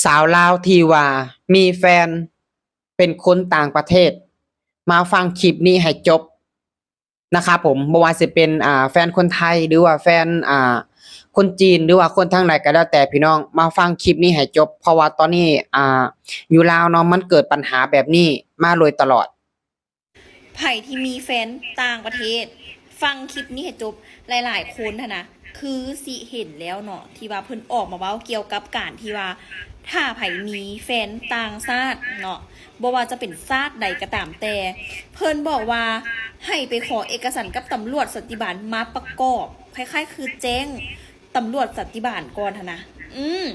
ສາວລາວທີ່ວ່າມີແຟນເປັນຄົນຕ່າງປະເທດ ມາຟັງຄລິບນີ້ໃຫ້ຈົບນະຄັບຜົມ. ບໍ່ວ່າຊິເປັນ ອ່າ ແຟນຄົນໄທ ຫຼືວ່າແຟນ ອ່າ ຄົນຈີນ ຫຼືວ່າຄົນທາງໃດກໍແລ້ວແຕ່ ພີ່ນ້ອງມາຟັງຄລິບນີ້ໃຫ້ຈົບ, ເພາະວ່າຕອນນີ້ ອ່າ ຢູ່ລາວເນາະ ມັນເກີດບັນຫາແບບນີ້ມາໂດຍຕະຫຼອດ. ໃຜທີ່ມີແຟນຕ່າງປະເທດ ຟັງຄລິບນີ້ໃຫ້ຈົບ. ຫຼາຍໆຄົນຫັ້ນນະ ຄືຊິເຫັນແລ້ວເນາະ ທີ່ວ່າເພິ່ນອອກມາເວົ້າກ່ຽວກັບການທີ່ວ່າ ຖ້າໃຜມີແຟນຕ່າງຊາດເນາະ ບໍ່ວ່າຈະເປັນຊາດໃດກໍຕາມແຕ່ ເພິ່ນບອກວ່າໃຫ້ໄປຂໍເອກະສານກັບຕຳຫຼວດສັນຕິບານມາປະກອບ ຄ້າຍໆຄືແຈ້ງຕຳຫຼວດສັນຕິບານກ່ອນຫັ້ນນະ. ອືມ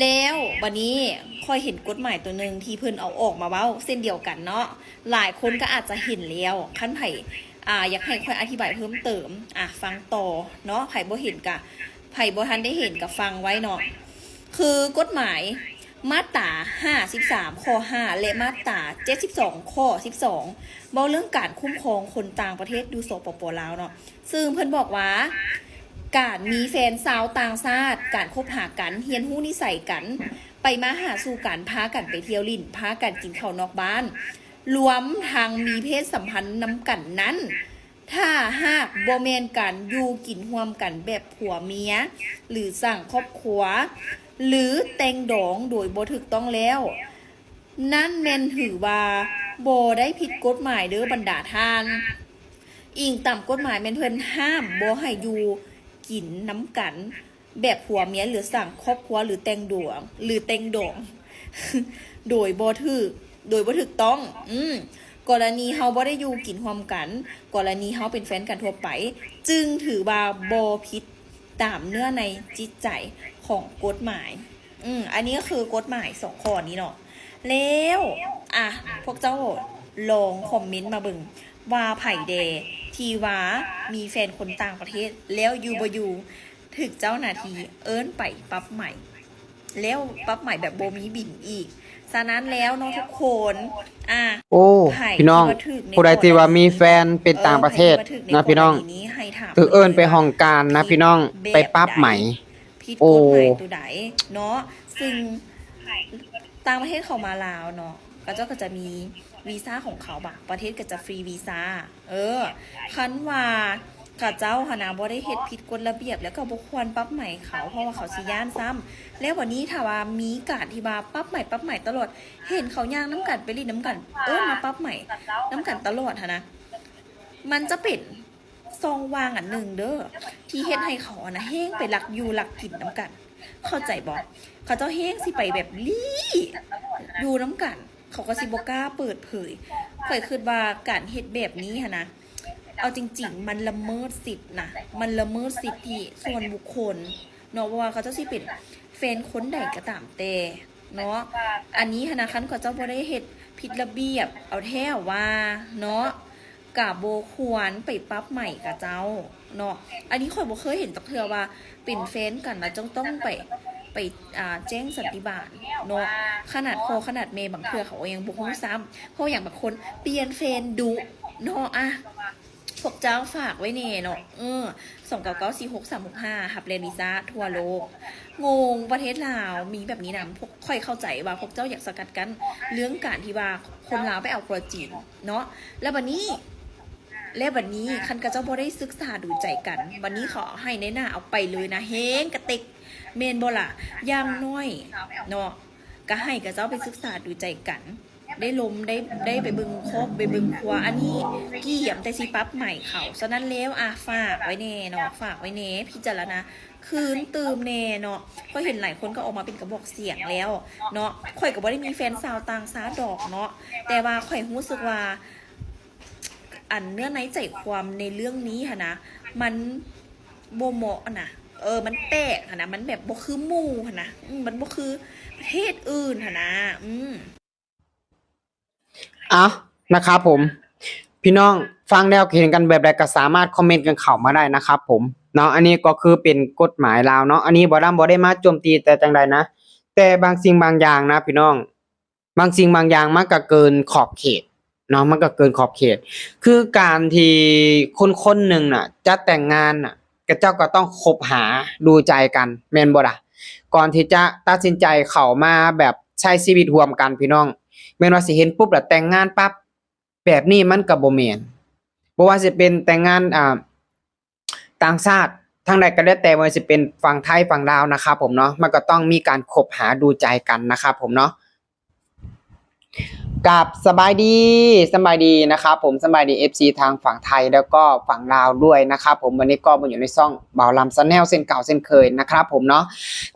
ແລ້ວບາດນີ້ຂ້ອຍເຫັນກົດໝາຍໂຕໜຶ່ງທີ່ເພິ່ນເອົາອອກມາເວົ້າເຊັ່ນດຽວກັນເນາະ, ຫຼາຍຄົນກໍອາດຈະເຫັນແລ້ວ. ຄັນໃຜ ອ່າ ຢາກໃຫ້ຂ້ອຍອະທິບາຍເພີ່ມເຕີມ ອ່າ ຟັງຕໍ່ເນາະ, ໃຜບໍ່ເຫັນກະ ໃຜບໍ່ທັນໄດ້ເຫັນກະຟັງໄວ້ເນາະ. ຄືກົດໝາຍມາດຕາຫ້າສິບສາມ ຂໍ້ຫ້າ ແລະ ມາດຕາເຈັດສິບສອງ ຂໍ້ສິບສອງ ເວົ້າເລື່ອງການຄຸ້ມຄອງຄົນຕ່າງປະເທດຢູ່ ສປປ ລາວ ເນາະ. ຊຶ່ງເພິ່ນບອກວ່າ ການມີແຟນຊາວຕ່າງຊາດ, ການຄົບຫາກັນ, ຮຽນຮູ້ນິໄສກັນ, ໄປມາຫາສູ່ກັນ, ພາກັນໄປທ່ຽວຫຼິ້ນ, ພາກັນກິນເຂົ້ານອກບ້ານ, ລວມທັງມີເພດສຳພັນນຳກັນນັ້ນ, ຖ້າຫາກບໍ່ແມ່ນການຢູ່ກິນຮ່ວມກັນແບບຜົວເມຍ ຫຼືສ້າງຄອບຄົວ ຫຼືແຕ່ງດອງໂດຍບໍ່ຖືກຕ້ອງແລ້ວ, ນັ້ນແມ່ນຖືວ່າບໍ່ໄດ້ຜິດກົດໝາຍເດີ້ບັນດາທ່ານ. ອີງຕາມກົດໝາຍແມ່ນເພິ່ນຫ້າມບໍ່ໃຫ້ຢູ່ກິນນຳກັນແບບຜົວເມຍ ຫຼືສ້າງຄອບຄົວ ຫຼືແຕ່ງດວງ ຫຼືແຕ່ງດອງ ໂດຍບໍ່ຖືກ ໂດຍບໍ່ຖືກຕ້ອງ. ອືມ ກໍລະນີເຮົາບໍ່ໄດ້ຢູ່ກິນຮ່ວມກັນ, ກໍລະນີເຮົາເປັນແຟນກັນທົ່ວໄປ ຈຶ່ງຖືວ່າບໍ່ຜິດຕາມເນື້ອໃນຈິດໃຈຂອງກົດໝາຍ. ອືມ ອັນນີ້ກໍຄືກົດໝາຍສອງຂໍ້ນີ້ເນາະ. ແລ້ວ ອ່ະ ພວກເຈົ້າລອງຄອມເມັນມາເບິ່ງວ່າໃຜແດ່ທີ່ວ່າມີແຟນຄົນຕ່າງປະເທດ ແລ້ວຢູ່ບໍ່ຢູ່ ຖືກເຈົ້າໜ້າທີ່ເອີ້ນໄປປັບໃໝ ແລ້ວປັບໃໝແບບບໍ່ມີບິນອີກ. ສະນັ້ນແລ້ວເນາະທຸກຄົນ ອ່ະ ໂອ້ ໃຜ ພີ່ນ້ອງ ທີ່ວ່າຖືກໃນ ຜູ້ໃດທີ່ວ່າມີແຟນເປັນຕ່າງປະເທດ ເອີ ໃຜທີ່ວ່າຖືກໃນ ນະ ພີ່ນ້ອງ ກໍລະນີນີ້ ໃຫ້ຖາມ ຖືກເອີ້ນໄປຫ້ອງການນະ ເພິ່ນວ່າ ພີ່ນ້ອງ ຜິດແບບໃດ ໄປປັບໃໝ. ຜິດກົດໝາຍໂຕໃດເນາະ ຊຶ່ງຕ່າງປະເທດເຂົ້າມາລາວເນາະ ເຂົາເຈົ້າກໍຈະມີວີຊາຂອງເຂົາ, ບາງປະເທດກໍຈະຟຣີວີຊາ. ເອີ ຄັນວ່າເຂົາເຈົ້າຫັ້ນນະບໍ່ໄດ້ເຮັດຜິດກົດລະບຽບ ແລ້ວກໍບໍ່ຄວນປັບໃໝເຂົາ ເພາະວ່າເຂົາຊິຢ້ານຊ້ຳ. ແລ້ວບັດນີ້ຖ້າວ່າມີການທີ່ວ່າປັບໃໝ ປັບໃໝຕະຫຼອດ ເຫັນເຂົາຍ່າງນຳກັນ ໄປຫຼິ້ນນຳກັນ ເອີ້ນມາປັບໃໝນຳກັນຕະຫຼອດຫັ້ນນະ ມັນຈະເປັນ ຊ່ອງວ່າງອັນໜຶ່ງເດີ້ ທີ່ເຮັດໃຫ້ເຂົາຫັ້ນນະແຮ່ງໄປລັກຢູ່ລັກກິນນຳກັນ ເຂົ້າໃຈບໍ່? ເຂົາເຈົ້າແຮ່ງຊິໄປແບບລີ້ຢູ່ນຳກັນ ເຂົາກໍຊິບໍ່ກ້າເປີດເຜີຍ. ຂ້ອຍຄິດວ່າການເຮັດແບບນີ້ຫັ້ນນະ ເອົາຈິງໆ ມັນລະເມີດສິດນະ ມັນລະເມີດສິດທິສ່ວນບຸກຄົນເນາະ ບໍ່ວ່າເຂົາເຈົ້າຊິເປັນແຟນຄົນໃດກໍຕາມແຕ່ເນາະ. ອັນນີ້ຫັ້ນນະ ຄັນເຂົາເຈົ້າບໍ່ໄດ້ເຮັດຜິດລະບຽບ ເອົາແທ້ເອົາວ່າເນາະ ກະບໍ່ຄວນໄປປັບໃໝເຂົາເຈົ້າເນາະ. ອັນນີ້ຂ້ອຍບໍ່ເຄີຍເຫັນຈັກເທື່ອວ່າເປັນແຟນກັນແລ້ວເຈົ້າຕ້ອງໄປ ໄປ ອ່າ ແຈ້ງສັນຕິບານເນາະ. ຂະໜາດພໍ່ຂະໜາດແມ່ບາງເທື່ອເຂົາກໍຍັງບໍ່ຮູ້ຊ້ຳ ເພາະຫຍັງ ບາງຄົນປ່ຽນແຟນດຸເນາະ. ອ່ະ ພວກເຈົ້າຝາກໄວ້ແດ່ເນາະ ເອີ ສອງເກົ້າເກົ້າສີ່ຫົກສາມຫົກຫ້າ ຮັບແລ່ນວີຊາທົ່ວໂລກ. ງົງ ປະເທດລາວມີແບບນີ້ນຳ. ພວກຂ້ອຍເຂົ້າໃຈວ່າພວກເຈົ້າຢາກສະກັດກັ້ນເລື່ອງການທີ່ວ່າຄົນລາວໄປເອົາຜົວຈີນເນາະ ແລ້ວບັດນີ້ ແລ້ວບັດນີ້ຄັນເຂົາເຈົ້າບໍ່ໄດ້ສຶກສາດູໃຈກັນ ບັດນີ້ເຂົາໃຫ້ນາຍໜ້າເອົາໄປເລີຍນະ ແຮງກະເຕັກ ແມ່ນບໍ່ລະ? ຢ່າງໜ້ອຍເນາະ ກະໃຫ້ເຂົາເຈົ້າໄປສຶກສາດູໃຈກັນ ໄດ້ລົມ ໄດ້ ໄດ້ໄປເບິ່ງຄອບໄປເບິ່ງຄົວ. ອັນນີ້ກຽມແຕ່ຊິປັບໃໝເຂົາ. ສະນັ້ນແລ້ວ ອ່າ ຝາກໄວ້ແດ່ເນາະ ຝາກໄວ້ແດ່ ພິຈາລະນາຄືນຕື່ມແດ່ເນາະ. ຂ້ອຍເຫັນຫຼາຍຄົນກໍອອກມາເປັນກະບອກສຽງແລ້ວເນາະ. ຂ້ອຍກໍບໍ່ໄດ້ມີແຟນຊາວຕ່າງຊາດດອກເນາະ ແຕ່ວ່າຂ້ອຍຮູ້ສຶກວ່າ ອັນເນື້ອໃນໃຈຄວາມໃນເລື່ອງນີ້ຫັ້ນນະ ມັນບໍ່ເໝາະນະ ເອີ ມັນແປກຫັ້ນນະ ມັນແບບບໍ່ຄືໝູ່ຫັ້ນນະ ອືມ ມັນບໍ່ຄືປະເທດອື່ນຫັ້ນນະ ອືມ. ເອົາ ນະຄັບຜົມ ພີ່ນ້ອງຟັງແລ້ວເຫັນກັນແບບໃດກໍສາມາດຄອມເມັນກັນເຂົ້າມາໄດ້ນະຄັບຜົມເນາະ. ອັນນີ້ກໍຄືເປັນກົດໝາຍລາວເນາະ ອັນນີ້ບໍ່ດຳບໍ່ໄດ້ມາໂຈມຕີແຕ່ຈັ່ງໃດນະ ແຕ່ບາງສິ່ງບາງຢ່າງນະ ພີ່ນ້ອງ ບາງສິ່ງບາງຢ່າງມັນກໍເກີນຂອບເຂດເນາະ ມັນກໍເກີນຂອບເຂດ. ຄືການທີ່ຄົນຄົນໜຶ່ງນະຈະແຕ່ງງານນະ ຂະເຈົ້າກໍຕ້ອງຄົບຫາດູໃຈກັນ ແມ່ນບໍ່ລະ? ກ ກ່ອນທີ່ຈະຕັດສິນໃຈເຂົ້າມາແບບໃຊ້ຊີວິດຮ່ວມກັນພີ່ນ້ອງ, ແມ່ນວ່າຊິເຫັນປຸບແລ້ວແຕ່ງງານປັບ ແບບນີ້ມັນກໍບໍ່ແມ່ນ. ບໍ່ວ່າຊິເປັນແຕ່ງງານ ອ່າ ຕ່າງຊາດທາງໃດກໍແລ້ວແຕ່ ບໍ່ວ່າຊິເປັນຝັ່ງໄທຝັ່ງລາວນະຄັບຜົມເນາະ, ມັນກໍຕ້ອງມີການຄົບຫາດູໃຈກັນນະຄັບຜົມເນາະ. ກາບສະບາຍດີ ສະບາຍດີນະຄັບຜົມ, ສະບາຍດີເອັຟຊີທາງຝັ່ງໄທແລ້ວກໍຝັ່ງລາວດ້ວຍນະຄັບຜົມ. ວັນນີ້ກໍມາຢູ່ໃນຊ່ອງບ່າວລຳ Channel ເຊັ່ນເກົ່າເຊັ່ນເຄີຍນະຄັບຜົມເນາະ.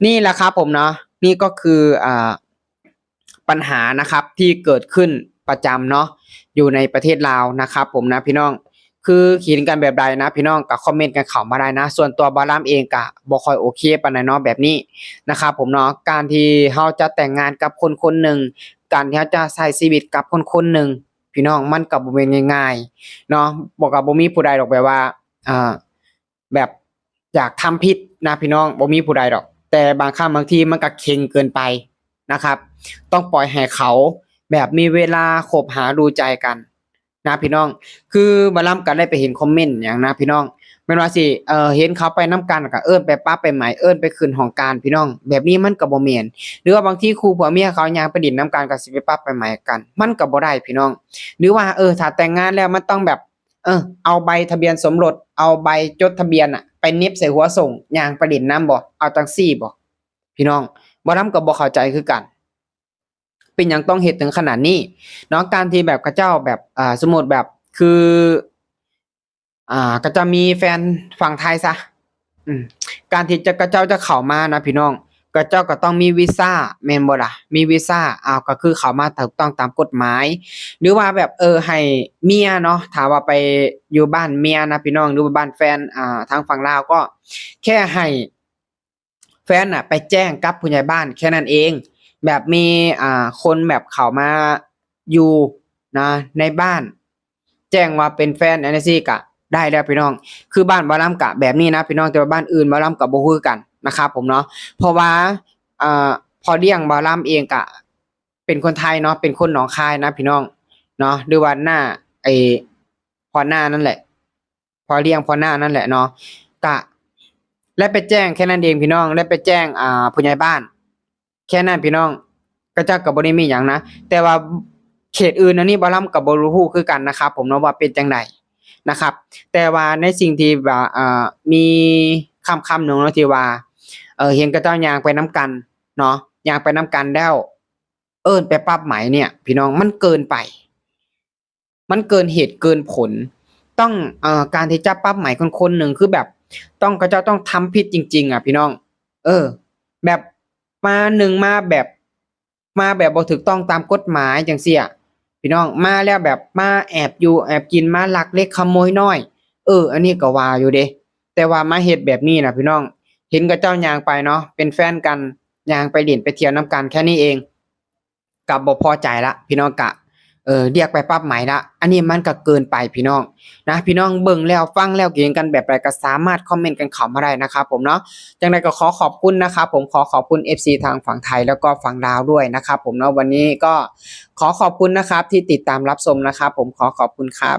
ນີ້ແຫຼະຄັບຜົມເນາະ, ນີ້ກໍຄື ອ່າ ບັນຫານະຄັບທີ່ເກີດຂຶ້ນປະຈຳເນາະ ຢູ່ໃນປະເທດລາວນະຄັບຜົມນະພີ່ນ້ອງ. ຄືຄິດເຫັນກັນແບບໃດນະພີ່ນ້ອງ ກໍຄອມເມັນກັນເຂົ້າມາໄດ້ນະ. ສ່ວນຕົວບ່າວລຳເອງກໍບໍ່ຄ່ອຍໂອເຄປານໃດເນາະ ແບບນີ້ນະຄັບຜົມເນາະ. ການທີ່ເຮົາຈະແຕ່ງງານກັບຄົນຄົນໜຶ່ງ, ການທີ່ເຮົາຈະໃຊ້ຊີວິດກັບຄົນຄົນໜຶ່ງ ພີ່ນ້ອງ, ມັນກໍບໍ່ແມ່ນງ່າຍໆເນາະ. ບໍ່ ກໍບໍ່ມີຜູ້ໃດດອກ ແບບວ່າ ອ່າ ແບບຢາກທຳຜິດນະພີ່ນ້ອງ, ບໍ່ມີຜູ້ໃດດອກ, ແຕ່ບາງຄັ້ງບາງທີມັນກໍເຄັ່ງເກີນໄປນະຄັບ. ຕ້ອງປ່ອຍໃຫ້ເຂົາແບບມີເວລາຄົບຫາດູໃຈກັນນະພີ່ນ້ອງ. ຄືບ່າວລຳກໍໄດ້ໄປເຫັນຄອມເມັນຫຍັງນະພີ່ນ້ອງ, ແມ່ນວ່າຊິ ເອີ ເຫັນເຂົາໄປນຳກັນກໍເອີ້ນໄປປັບໄປໃໝ, ເອີ້ນໄປຂຶ້ນຫ້ອງການພີ່ນ້ອງ, ແບບນີ້ມັນກໍບໍ່ແມ່ນ. ຫຼືວ່າບາງທີຄູ່ຜົວເມຍເຂົາຍ່າງໄປຫຼິ້ນນຳກັນ ກໍຊິໄປປັບໄປໃໝກັນ, ມັນກໍບໍ່ໄດ້ພີ່ນ້ອງ. ຫຼືວ່າ ເອີ ຖ້າແຕ່ງງານແລ້ວມັນຕ້ອງແບບ ເອີ ເອົາໃບທະບຽນສົມລົດ ເອົາໃບຈົດທະບຽນນະ ໄປເໜັບໃສ່ຫົວໂສ້ງ ຍ່າງໄປຫຼິ້ນນຳບໍ່? ເອົາຈັ່ງຊີ້ບໍ່ ພີ່ນ້ອງ? ບ່າວລຳກໍບໍ່ເຂົ້າໃຈຄືກັນ ເປັນຫຍັງຕ້ອງເຮັດເຖິງຂະໜາດນີ້ເນາະ. ການທີ່ແບບເຂົາເຈົ້າແບບ ອ່າ ສົມມຸດແບບ ຄື ອ່າ ເຂົາເຈົ້າມີແຟນຝັ່ງໄທຊະ ອືມ ການທີ່ຈະ ເຂົາເຈົ້າຈະເຂົ້າມານະພີ່ນ້ອງ ເຂົາເຈົ້າກໍຕ້ອງມີວີຊາ ແມ່ນບໍ່ລະ? ມີວີຊາ ອ້າວ ກໍຄືເຂົ້າມາຖືກຕ້ອງຕາມກົດໝາຍ ຫຼືວ່າແບບ ເອີ ໃຫ້ເມຍເນາະ ຖ້າວ່າໄປຢູ່ບ້ານເມຍນະພີ່ນ້ອງ ຫຼືວ່າບ້ານແຟນ ອ່າ ທາງຝັ່ງລາວ ກໍແຄ່ໃຫ້ແຟນນະໄປແຈ້ງກັບຜູ້ໃຫຍ່ບ້ານແຄ່ນັ້ນເອງ ແບບມີ ອ່າ ຄົນແບບເຂົ້າມາຢູ່ນະໃນບ້ານ ແຈ້ງວ່າເປັນແຟນ ອັນຈັ່ງຊີ້ກະໄດ້ແລ້ວພີ່ນ້ອງ. ຄືບ້ານບ່າວລຳກະແບບນີ້ນະພີ່ນ້ອງ ແຕ່ວ່າບ້ານອື່ນບ່າວລຳກະບໍ່ຮູ້ຄືກັນນະຄັບຜົມເນາະ. ເພາະວ່າ ເອີ ພໍ່ລ້ຽງບ່າວລຳເອງກະເປັນຄົນໄທເນາະ ເປັນຄົນໜອງຄາຍນະພີ່ນ້ອງເນາະ ຫຼືວ່ານ້າ ໄອ້ພໍ່ນ້ານັ້ນແຫຼະ ພໍ່ລ້ຽງພໍ່ນ້ານັ້ນແຫຼະເນາະ ກະໄດ້ໄປແຈ້ງແຄ່ນັ້ນເອງພີ່ນ້ອງ ໄດ້ໄປແຈ້ງ ອ່າ ຜູ້ໃຫຍ່ບ້ານ ແຄ່ນັ້ນພີ່ນ້ອງ ເຂົາເຈົ້າກໍບໍ່ໄດ້ມີຫຍັງນະ. ແຕ່ວ່າເຂດອື່ນອັນນີ້ບ່າວລຳກໍບໍ່ຮູ້ຄືກັນນະຄັບຜົມເນາະ ວ່າເປັນຈັ່ງໃດນະຄັບ. ແຕ່ວ່າໃນສິ່ງທີ່ວ່າ ເອີ ມີຄຳ ຄຳໜຶ່ງເນາະ ທີ່ວ່າ ເອີ ເຫັນເຂົາເຈົ້າຍ່າງໄປນຳກັນເນາະ ຍ່າງໄປນຳກັນແລ້ວເອີ້ນໄປປັບໃໝນີ້ພີ່ນ້ອງ ມັນເກີນໄປ. ມັນເກີນເຫດເກີນຜົນ ຕ້ອງ ເອີ ການທີ່ຈະປັບໃໝຄົນໆໜຶ່ງ ຄືແບບຕ້ອງ ເຂົາເຈົ້າຕ້ອງທຳຜິດຈິງໆອະພີ່ນ້ອງ ເອີ ແບບມາ ໜຶ່ງ ມາແບບ ມາແບບບໍ່ຖືກຕ້ອງຕາມກົດໝາຍຈັ່ງຊີ້ອະພີ່ນ້ອງ ມາແລ້ວແບບມາແອບຢູ່ແອບກິນ ມາລັກເລັກຂະໂມຍນ້ອຍ ເອີ ອັນນີ້ກໍວ່າຢູ່ເດ ແຕ່ວ່າມາເຮັດແບບນີ້ນະພີ່ນ້ອງ ເຫັນເຂົາເຈົ້າຍ່າງໄປເນາະ ເປັນແຟນກັນ ຍ່າງໄປຫຼິ້ນໄປທ່ຽວນຳກັນແຄ່ນີ້ເອງ ກໍບໍ່ພໍໃຈລະພີ່ນ້ອງ ກະ ເອີ ຮຽກໄປປັບໃໝລະ ອັນນີ້ມັນກໍເກີນໄປພີ່ນ້ອງນະ. ພີ່ນ້ອງເບິ່ງແລ້ວຟັງແລ້ວຄິດເຫັນກັນແບບໃດ ກໍສາມາດຄອມເມັນກັນເຂົ້າມາໄດ້ນະຄັບຜົມເນາະ. ຈັ່ງໃດກໍຂໍຂອບຄຸນນະຄັບຜົມ ຂໍຂອບຄຸນເອັຟຊີທາງຝັ່ງໄທ ແລ້ວກໍຝັ່ງລາວດ້ວຍນະຄັບຜົມເນາະ. ວັນນີ້ກໍຂໍຂອບຄຸນນະຄັບທີ່ຕິດຕາມຮັບຊົມນະຄັບຜົມ ຂໍຂອບຄຸນຄັບ.